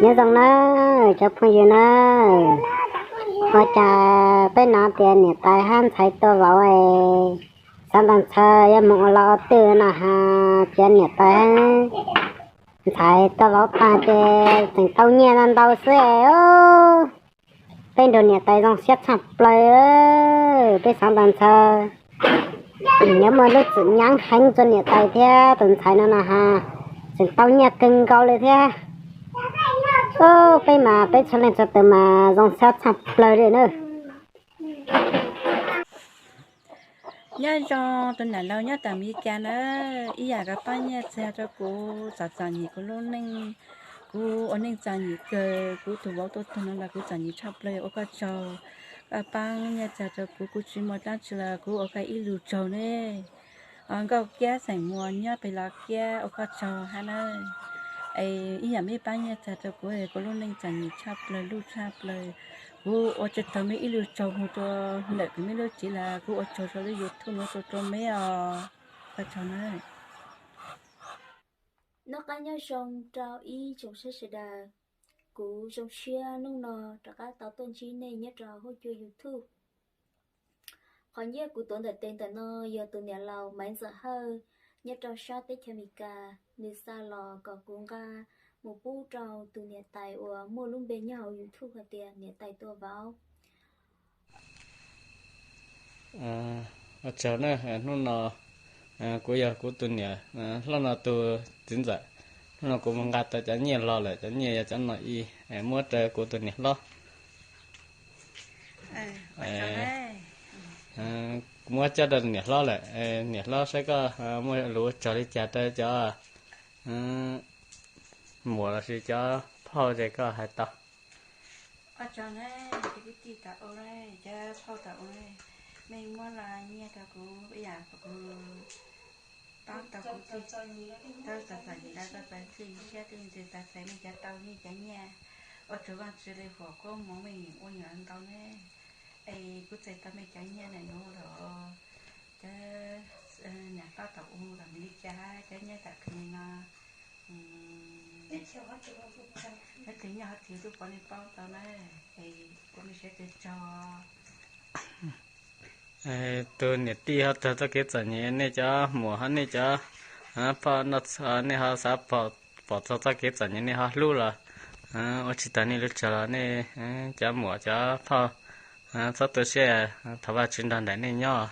Nyob zoo na cov phooj ywg na, ua cas peb hnov tias niam tais hab ntxhais tua vauv es xav tau ntxhais yuav mus ua lau ua twj no has, ces niam tais hab ntxhais tua vauv tag ces tseem tau nyiaj ntau ntau xwb os. Peb nrug niam tais zoo siab tshaj plaws, peb xav tau ntxhais yuav muaj lub txim nyab heev rua niam tais thiab tus ntxhais no na has, tseem tau nyiaj kawg nkaus li thiab. Peb mas peb txhua leej txhua tus mas zoo siab tshaj plaws li na. Nyob zoo tus niam laus nyob tom Amelikas na, ib yam koj paab nyiaj txiag rau kuv txom txom nyem kuv lub neej, kuv ua neej txom nyem kawg, kuv tus vauv tuag tuag no los kuv txom nyem tshaj plaws, ua koj tsaug. Koj paab nyiaj txiag rau kuv, kuv tsis muaj dlaab tsi los kuv ua koj ib lug tsaug ne. Nkauj Kiab xeem Muas nyob pem Los Kiab, ua koj tsaug hab na. Es ib yam mej paab nyiaj txiag rau kuv, kuv lub neej txom nyem tshaj plaws, luj tshaj plaws, kuv ua tsis tau mej ib lug tsaug moog rua ntawm kuv mej lub cev los kuv ua tsaug rua lub YouTube nuav rua rua mej os. Koj tsaug na. Noj qab nyob zoo rau ib tsoom saib sawv daws. Kuv zoo siab hnub no rov qab tau tuaj ntsib nej nyob rau huab cua YouTube. Qhov nyiaj kuv tuav ntawm tes ntawm no yog tus niam laus Maiv Ntxawm Hawj nyob rau sab teb chaws Amelikas, nws xa los kom kuv nqa mus pub rau tus niam tais uas muaj lub npe nyob hauv YouTube hais tias niam tais tua vauv. Ua tsaug na, hnub no kuv yog kuv tus niam hlob no tus txiv ntxawm. Hnub no kuv mus nqa tau cov nyiaj los lawm, cov nyiaj yog cov no ib, muab rau kuv tus niam hlob. Muab coj rau niam hlob lawm, niam hlob saib koj muaj lus ua tsaug li cas rau cov muam lossis cov phauj ces koj hais tau. Ua tsaug na, cov kwv tij tas u, cov phauj tas u, mej muab los nyiaj rau kuv ib yam kom kuv paab tau kuv txoj, txoj txom nyem, txoj txoj txom nyem, txoj txoj txoj siab, tej ntsis tas txais mej cov tau mej cov nyiaj. Ua tsaug Vaajtswv le huam koob moov mej ua nyuam ntau ne. Es kuv txais tau mej cov nyiaj ntawm nuav los cov niam hlob tas u los Amelikas, cov nyob tom Canada no, cov twg nyob hov twg kuv pov nej paub tau na. Es kuv mej sawv daws tsaug. Tus niam tij ho taug txoj kev txom nyem, nej cov muam ho nej cov phauj noj, nej ho xav pom txog txoj kev txom nyem nej ho hlub los ua tsis tau nej lub tsaug los nej cov muam cov phauj txhob tu siab, thov Vaajtswv nrog nraim nej nyob.